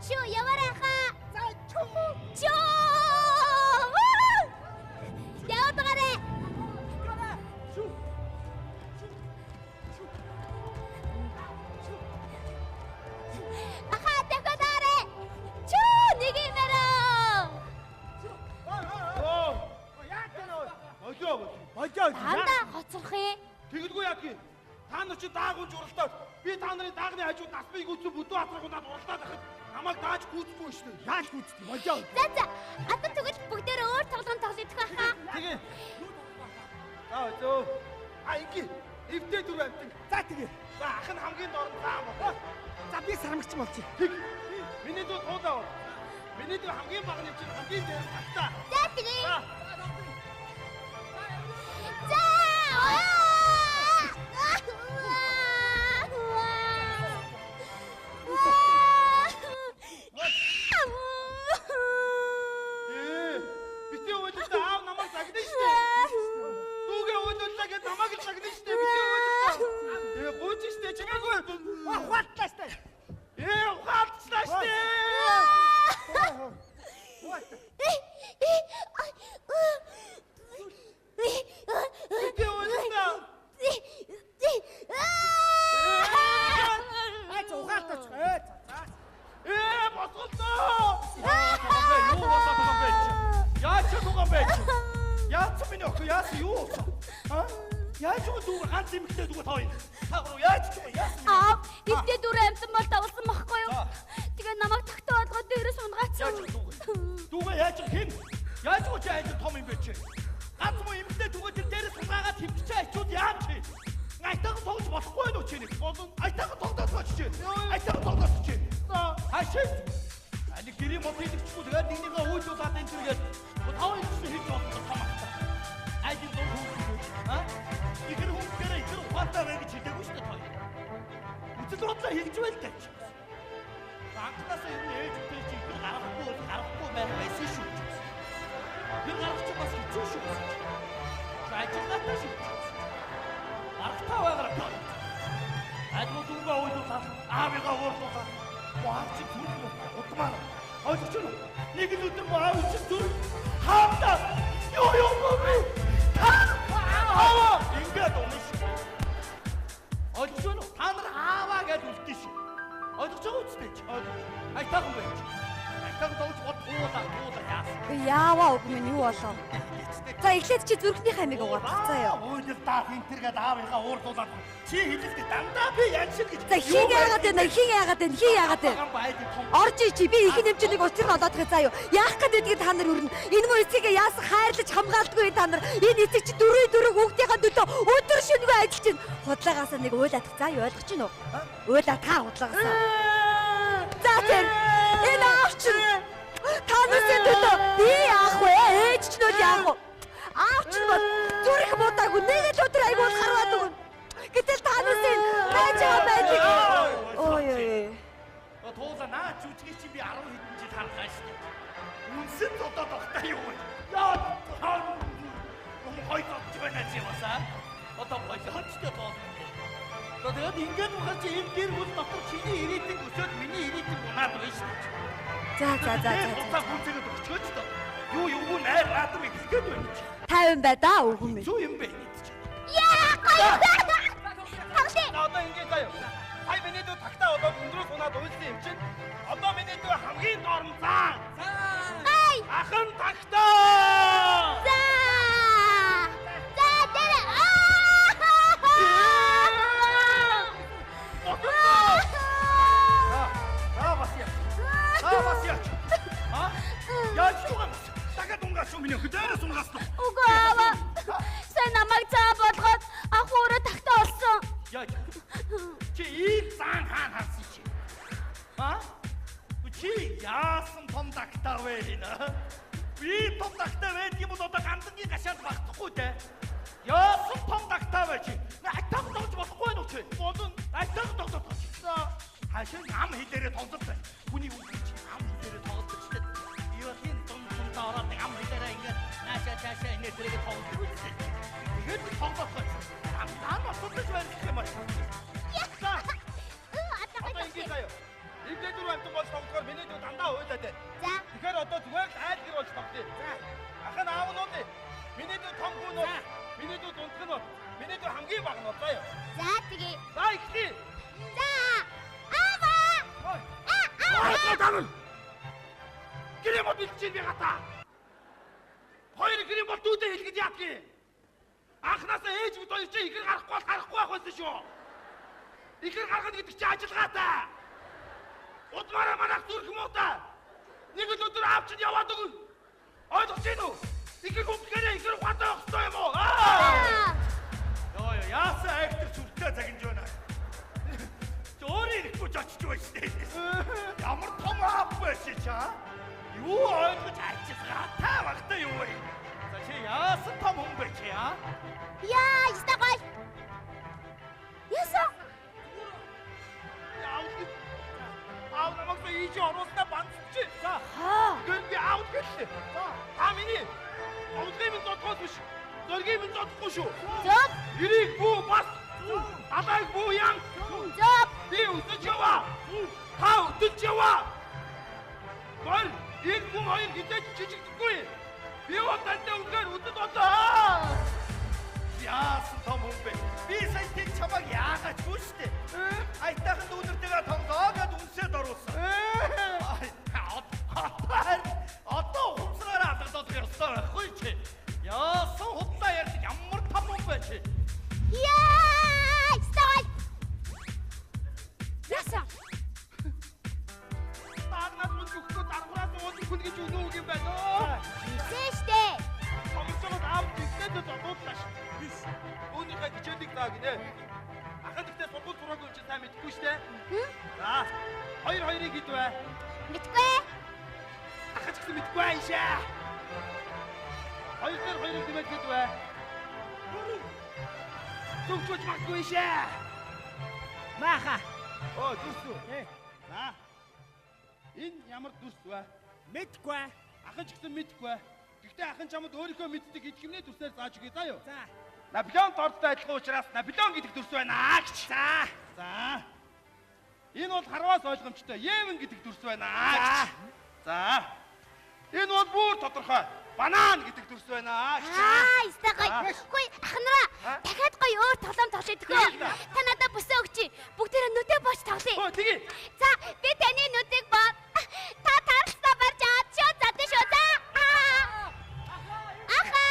Чүү яваарай хаа. За чүү. Чүү. Яваад байгаарай. Чүү. Ахаа дахиад аарай. Чүү нэг юм яраа. Оо. Болоо. Болоо. Дандаа хоцрох юм. Тэгэлгүй яа гин. Та нар чи даагуун журалтаад би та нарын даагны хажууд насмыг үтсэн бүдүү хатрах удаад уралдаад байхад намайг дааж гүйцэхгүй шүү дээ. Яаж гүйцэтгэв? Болоо. За за. Одоо тэгвэл бүгдээрээ өөр тоглоом тоглоё гэх хаа. Тэгээ. Аа зөө. А ингээ. Эвдээ дөрөв амтан. За тэгээ. За ах нь хамгийн доор нь заа бол. За би сармагч болчих. Тэг. Миний дүү туулаа бол. Миний дүү хамгийн бага нь чинь хамгийн дээр нь тагтаа. За тэгээ. За. За. Ээ. Битгий уйлдаа аав намайг загна шүү дээ. Дүүгээ уйлууллаа гэж намайг л загна шүү дээ. Битгий уйлдаа. Ээ гүйж шүү дээ. Чимээгүй. Ухаалтлаа штэ. Ээ ухаалцлаа шүү дээ. Битгий уйлдаа. Ай за ухаалтаач. Ээ за. Ээ босголдоо. Юу болоод байгаа юм бэ чи? Яаж ч байгаа юм бэ чи? Яац миний охин яасан юу болсон? А? Яаж уу дүүг ганц эмэгтэй дүүг тоо юм. Та гурав яаж ч юм яасан? Аав, эвдээ дөрөв амтан бол давлсан байхгүй юу? Тэгээ намайг тагтаа болгоод дээрээс унгаацсан. Яаж дүүг? Дүүгээ яаж хэн? Яаж уу чи ажил том юм бэ чи? Ганц муу эмэгтэй дүүгээ тэр дээрээс унгаагаад хэмтчихээ ачууд яам чи? Айтаахан тоглож болохгүй нүү чи нэг. Айтаахан тоглоод чи. Айтаахан тоглоод чи. Хашаа. Али гэрийн мод хийлгэчихгүй тэгээд нэгнийгээ үйлдүүлээд энэ төргээд тав юм чи хийж болох том ахта. Ажил дур хүүхдүүд аа? Ихэр хүүхдээрээ ихэр ухаантай бай гэж хэлээгүй шүү дээ тоо. Үзэл бодлоо хэлж байл та чи. Анхнаасаа ер нь ээж үтэй чи ихэр гаргахгүй бол гаргахгүй байх байсан шүү чи. Тэр гаргах чи бас хэцүү шүү гэсэн чи. Ажиллаатай шүү чи. Гаргахтаа байгаараа тоо. Ажил дүүгээ үйлдүүлээд аавыгаа уурлуулаад Маа чи зүрх удмаар. Ойлгож байна уу? Нэг л өдөр маа чи зүрх хаамдаа. Юу юу би. Та аава ингээд унах шүү. Ойлгож байна уу? Та нар ааваа гэж үлдэн шүү. Ойлгож байгаа үстэй чи. Ойлгож. Айтаахан байж. Айтаахан тоглож бод туулаа туулаа яасан. Яаваа үг минь юу болов? За эхлээд чи зүрхний хамиг угаах заа юу. Уйлал даа хинтэргээд аавынхаа уурлуулаад чи хэлэхдээ дандаа би яншиг гэж. За хин яагаад байна? Хин яагаад байна? Хин яагаад байна? Орж ий чи би их нэмчнийг учир нь олоодох заа юу. Яах гээд байдгийг та нар өрнө. Энэ муу эцэгээ яасан хайрлаж хамгаалдаггүй та нар. Энэ эцэг чи дөрөв дөрөв хүүхдийнхаа төлөө өдөр шөнөгүй ажиллаж чинь. Худлагаасаа нэг уйлаадах заа юу ойлгож чинь үү? Уйлаа та худлагаасаа. За тэр энэ аав чинь та нарын төлөө би яах вэ? Ээж ч нөл яах вэ? Аав чинь бол зүрх муудаагүй нэг л өдөр айгуул харваад өгнө. Гэтэл та нарын байж байгаа байдлыг ой ой. Туула наа жүжигч чи би 10 хэдэн жил харахаа шүү дээ. Үнсэн зодоод багтаа юу вэ? Яа хой зодж байна чи басаа. Одоо болоочтой тоолно. Тэгээд ингээд ухаар чи энэ гэр бүл дотор чиний ирээдүйн өсөөд миний ирээдүйн унаад байна шүү дээ. За за за за. Хуцаа хүнцэгээд өгчөөч тоо. Юу юугүй найр наадам эхлэх гээд байна чи. 50 бай да үгүй юм. Зүү юм бэ энэ чи. Яа гоё. Тоглоё. Одоо ингээ заяа. Сая миний дүү тагтаа болоод өндрөөс унаад уйлсан юм чинь. Одоо миний дүү хамгийн доор нь заа. Гай. Ах нь тагтаа. За. За дээр. Аа бас яа. Аа бас яа. А? Яаж юу юм? Дахиад унгаас шүү миний охин дээрээс унгаас нь. Үгүй аава. Сайн намайг заа болгоод ах өөрөө тагтаа болсон. Яаж? Чи ийм зан хаан харсан чи. А? Чи яасан том тагтаа вэ энэ? Би том тагтаа байдаг юм бол одоо гандангийн гашаад багтахгүй те. Яасан том тагтаа вэ чи? Айтаа тоглож болохгүй нү чи? Бодон айтаа тоглож чи. Хашаа ам хэлээрээ тоглож бай. Хүний үг чи ам хэлээрээ тоглож чи. Иохийн дун дундаа ороод ам хэлээрээ ингээд наашаа цаашаа инээ тэрэг тоглож үзсэн. Тэгээд тоглох гэж. Ам таан асуудаж байх юм байна. Одоо ингээ заяа. Эвдээ дөрөв амтан болж тоглохоор миний дүү Та нар гэрээ мод бэлтжиж би гата. Хоёр гэрээ бол дүүдээ хэлгээд яадгийг. Анхнаасаа ээж бид хоёр чи ихэр гарахгүй бол гарахгүй байх байсан шүү. Ихэр гаргана гэдэг чи ажиллагаатай. Удмаараа манайх зүрх муутай. Нэг л өдөр аав чинь яваад өгнө. Ойлгож байна уу? Ихэр хүмтгэрээ ихэр ухаантай байх ёстой юм уу? Йоо ёо яасан айхтар сүртэй загинж байна. Чи өөрөө ирэхгүй ч очиж байна шүү дээ. Ямар том аав вэ чи чаа? Юу ойлгож ажиллагаатай багтай юу вэ? За чи яасан том хүн бэ чи аа? Яа, яста гой. Яса. Аав намайг сая ийж оруулснаа бандчих. За. Гэн би аав гэлээ. За. Та миний овлын минь зодхоос биш. Зоригийн минь зодохгүй шүү. Зөв. Ирийг бүү бас. Далайг бүү ян. Зөв. Би өсөж яваа. Та өтөж яваа. Гол энэ хүн хоёр хизээч жижигдэхгүй. Би бол тантай үнэхээр өдөд болоо. Яасан том хүн бэ? Би сая тэг чамайг яагаачгүй шүү дээ. Аятайхан дүүнэртэйгээ тоглоо гэд үнсээд оруулсан. Одоо ухамсараараа алгадаад ёстой байхгүй чи. Яасан худлаа ярьдаг ямар том хүн бэ чи? Яа, яста гой. Яса. Таагнаас мөн өгөхгүй дархраас уулын хүн гэж үнэн үг юм байна оо. Хэлсэн штэ. Тоглож байгаа аав тэгтээ зодууллаа шүү. Үүнийхээ хичээлийг заа гинэ. Ахын тэгтээ сургууль сураагүй юм чи сайн мэдэхгүй штэ. За. Хоёр хоёрыг хэд вэ? Мэдгүй. Ахын ч гэсэн мэдэхгүй аашаа. Хоёр дээр хоёрыг нэмээд хэд вэ? Зүгчүүч магадгүй шээ. Мааха. Оо дүрс үү? За. Энэ ямар дүрс вэ? Мэдгүй. Ахын ч гэсэн мэдэхгүй. Гэхдээ ахын чамд өөрийнхөө мэддэг итгэмний дүрсээр зааж өгье заа юу? За. Наполеон дордтой адилхан учраас Наполеон гэдэг дүрс байна гэж. За. За. Энэ бол харваас ойлгомжтой Йемен гэдэг дүрс байна гэж. За. Энэ бол бүр тодорхой банан гэдэг дүрс байна гэж. Аа, яста гой. Хүй, ахнараа дахиад гоё өөр тоглоом тоглоё төхөө. Та надад бүсээ өгч. Бүгдээрээ нүдэ бооч тоглоё. Хөө тэгье. За, би таны нүдийг боо. Та тааралцаа барьж аваад шөө задсан шүү. За. Аха.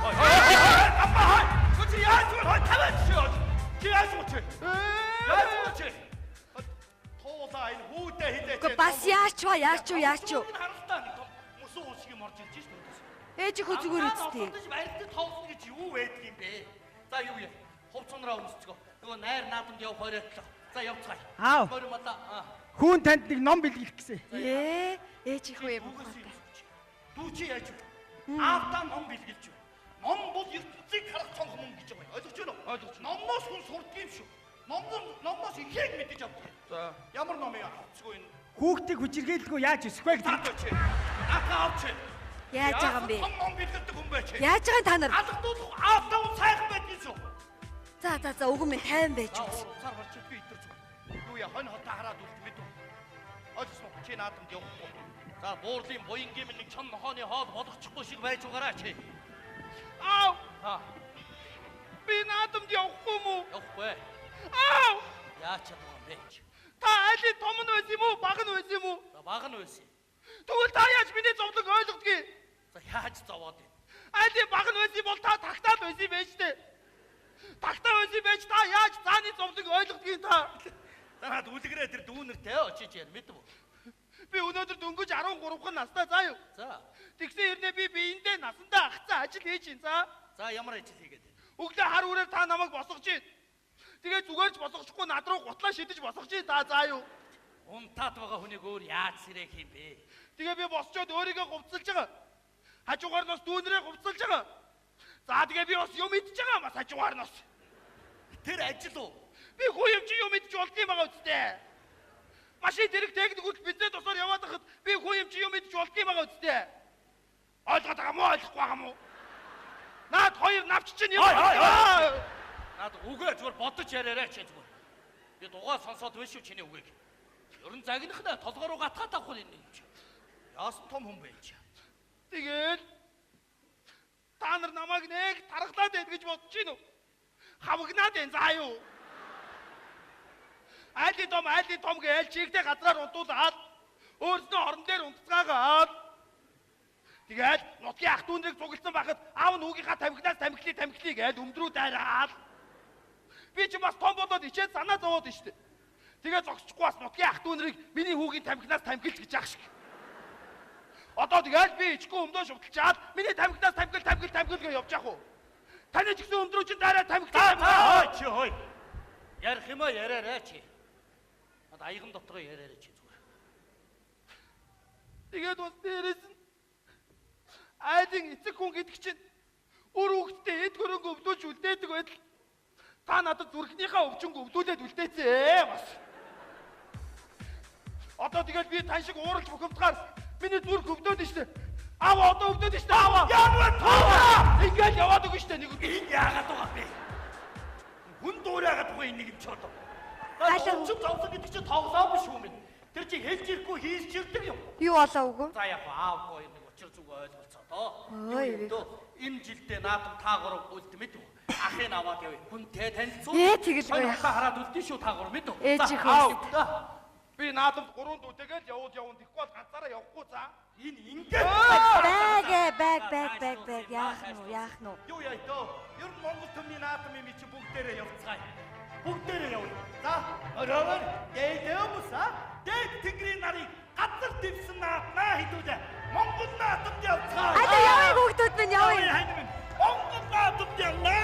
Апа хай. Чи яаж вэ? Хай тавиад шүү. Чи яаж вэ чи? Яаж вэ чи? Туулаа энэ хүүдээ хилээч. Гэхдээ бас яач вэ? Яач юу? Яач юу? Харалтаа нэг том мөсөн уус шиг юм орж ирж шүү дээ. Ээж хөө зүгээр үсттэй. Барилдад тоглоно гэж юу байдаг юм бэ? За юу яа? Хувцунараа өмсцгөө. Нөгөө найр наадамд явах хориотлоо. За явцгаая. Аав. Морь мадаа. Хүүн танд нэг ном бэлгэлэх гэсэн. Ээ, ээж хөө юм ухаантай. Дүү чи яаж вэ? Аавдаа ном бэлгэлж байна. Ном бол ертөнцийг харах цонх мөн гэж байгаа юм. Ойлгож байна уу? Ойлгож. Номноос хүн сурдаг юм шүү. Номноос ихийг мэдэж авдаг. За. Ямар ном юм авцгүй энэ? Хүүхдийг хүчирхийлэлгүй яаж өсөх вэ гэдэг. Наад чи. Наадаа авч. Яаж байгаа юм бэ? Том ном бэлгэлдэг хүн бай чи. Яаж байгаа та нар? Алгадуулах аавдаа хүн сайхан байдгийн шүү. За за за үгэн минь тайван байж үз. Уцаар гарч би идэрч. Юу яа хонь хотоо хараад үлд мэдв. Ойлгосон уу? Чи наадамд явахгүй. За буурлын буянгийн минь нэг чон нохооны хоол болгочихгүй шиг байж угаараа чи. Аав. Ха. Би наадамд явахгүй мүү? Явахгүй. Аав. Яаж чадах юм бэ чи? Та айлын том нь байсан юм уу? Баг нь байсан юм уу? За баг нь байсан. Тэгвэл та яаж миний зовлон ойлгодгийг? За яаж зовоод байна? Айлын баг нь байсан бол та тагтаад байсан байж тээ. Тагтаа байсан байж та яаж зааны зовлон ойлгодгийг та? За наад үлгэрээ тэр дүүнертэй очиж яар мэдв. Би өнөөдөр дөнгөж 13 настай заа юу? За. Тэгсэн хэрнээ би биендээ насандаа ахцаа ажил хийж ин за. За ямар ажил хийгээд вэ? Өглөө хар үрээр та намайг босгож ийн. Тэгээ зүгээр ч босгочихгүй над руу гутлаа шидэж босгож ийн та заа юу? Унтаад байгаа хүнийг өөр яаж сэрэх юм бэ? Тэгээ би босчоод өөрийгөө гувцалж байгаа. Хажуугаар нь бас дүүнрээ гувцалж байгаа. За тэгээ би бас юм идэж байгаа бас хажуугаар нь бас. Тэр ажил уу? Би хүү юм чи юм идэж болдгийм байгаа үсттэй. Машин тэрэг техник хүртэл бензин тусаар яваад байхад би хүү юм чи юм идэж болдгийм байгаа үсттэй. Ойлгоод байгаа мó ойлгохгүй байгаа мó? Наад хоёр навч чинь юм. Наад үгээ зүгээр бодож яриарай чи зүгээр. Би дугаа сонсоод байна шүү чиний үгийг. Ер нь загнах нэ толгой руу гатгаад авах юм чи. Яасан том хүн бэ чи? Тэгэл та нар намайг нэг тархлаад байд гэж бодож гин үү? Хавгнаад байна заа юу? Айлын том гээл чигтээ газраар унтуулаад өөрснөө орон дээр унтцгаагаад тэгэл нутгийн ах дүү нарыг цугласан байхад аав нь хүүгийнхаа тамхинаас тамхили гээл өмдрүү дайраад би чи бас том болоод ичээд санаа зовоод штэ. Тэгээ зогсчихгүй бас нутгийн ах дүү нарыг миний хүүгийн тамхинаас тамхилж гэж ах шиг. Одоо тэгэл би ичгүй өмдөө шувталчаад миний тамхинаас тамхил гэж явж яах вэ? Таны ч гэсэн өмдрүү чинь дайраа тамхил. Хой чи хой. Ярих юм аа яриарай чи. Над аяган дотроо яриарай чи зүгээр. Тэгээд бас дээрээс нь айлын эцэг хүн гэдэг чинь үр хүүхэдтэй эд хөрөнгө өвлүүлж үлдээдэг байтал та надад зүрхнийхээ өвчнг өвлүүлээд үлдээцээ бас. Одоо тэгэл би тань шиг ууралж бухимдахаар миний зүрх өвдөд нь штэ. Аав одоо өвдөд нь штэ. Аав. Ямар тоо! Ингээл яваад өгнө штэ нэг өдөр. Энэ яагаад байгаа бэ? Хүн дуурайгаад байгаа энэ нэг юм ч одоо. Алин. Өвчин зовсон гэдэг чинь тоглоом биш юм. Тэр чинь хэлж ирэхгүй хийлж ирдэг юм. Юу болоо үгүй? За яг аав гоё нэг учир зүг ойлголцоо доо. Ой, Юу юм дөө? Энэ жилдээ наадам та гурав үлдмэд үү? Ахыг аваад явъя. Хүнтэй танилцуул. Тэгэлгүй Хоёр яах. хаа хараад үлдэн шүү та гурав мэд үү? Ээж их аав. хөөс. Би наадамд гурван дүүтэйгээл явуул явна. Тэгэхгүй бол ганцаараа явахгүй за. Энэ ингээд Бэг бэг бэг бэг бэг яах нь вэ? Яах нь вэ? Юу яа дөө? Ер нь Монгол төмний наадам юм чи бүгдээрээ явцгаая. Бүгдээрээ явъя. За, оройгоор дээдээ муса. Дээд тэнгэрийн нарыг газар дэвсэн нааднаа хэдүүлээ. Монгол наадамд явцгаая. Алуу явъя хүүхдүүд минь явъя. Хань минь. Монгол наадамд явнаа.